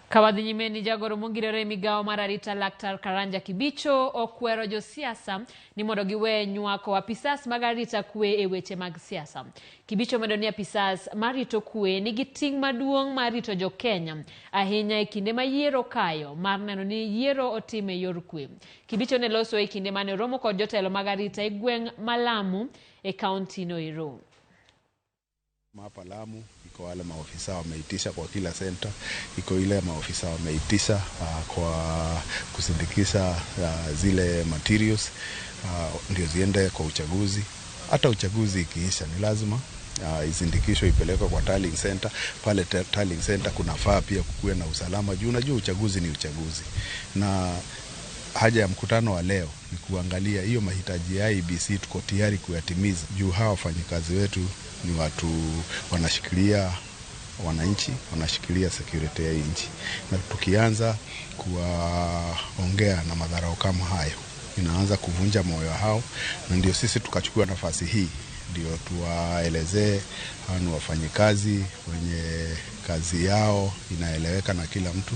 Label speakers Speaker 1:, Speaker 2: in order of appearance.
Speaker 1: Ka wadhi nyime ni jagoro mongirore e migawo mar arita Laktar Karanja Kibicho okwero josiasa ni mondo giwe nywako apisas mag arita kwe e weche mag siasa. Kibicho medo ni apisas marito kwe nigi ting' maduong' mar rito jo-Kenya ahinya e kinde ma yiero kayo mar neno ni yiero otim e yor kwe. Kibicho ne loso e kinde mane oromo kod jotelo mag arita e gweng' ma Lamu e kaunti no ero.
Speaker 2: Hapa Lamu iko wale maofisa wameitisha kwa kila senta, iko ile maofisa wameitisha kwa kusindikisha zile materials ndio ziende kwa uchaguzi. Hata uchaguzi ikiisha ni lazima isindikishwe ipelekwe kwa tallying center. Pale tallying center kunafaa pia kukuwe na usalama juu unajua uchaguzi ni uchaguzi, na haja ya mkutano wa leo ni kuangalia hiyo mahitaji ya IEBC tuko tayari kuyatimiza, juu hawa wafanyikazi wetu ni watu wanashikilia wananchi, wanashikilia security ya nchi, na tukianza kuwaongea na madharau kama hayo inaanza kuvunja moyo hao, na ndio sisi tukachukua nafasi hii ndio tuwaelezee hawa ni wafanyikazi wenye kazi yao inaeleweka na kila mtu.